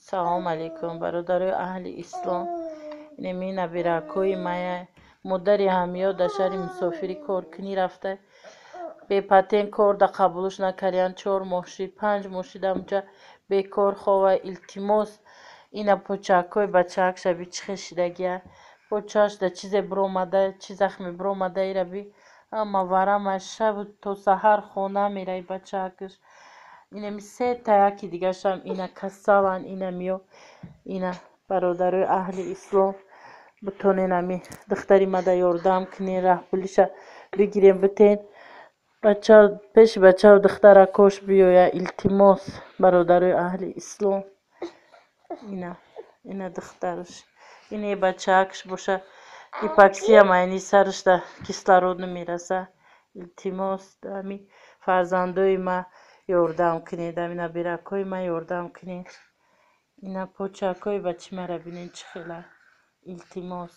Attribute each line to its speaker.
Speaker 1: Салом алейкум, бародарои аҳли ислом. Инами набиракҳои мая. Модари ҳамиё дар шаҳри мусофирӣ коркунӣ рафта, бепатент кор да қабулш накардиян. 4 моҳ шид, 5 моҳ шид, амҷа бекор хова. Илтимос, ина почакҳои бачаакша би, чӣ хел шидагия. Почааш да чизе биромада, чи захме биромада, ира би, ама варама. Шабу то саҳар хона мераи бачаакш. Инами сета, яки дигаршам ина касалан. Инамиё, ина, бародарои аҳли ислом, бутонен ами духтари мада ёрдам кунен, раҳпулиша бигирем, битен, бача пеши бачаву духтаракош биёя. Илтимос, бародарои аҳли ислом. Ина, ина духтараш, ине бачаакш боша, гипоксия, майни сараш да кислород намераса. Илтимос, ами фарзандои ма ёрдам кунед, ами набиракҳои ма ёрдам кунед. Ина почакҳои бачи мара бинед, чӣ хела. Илтимос.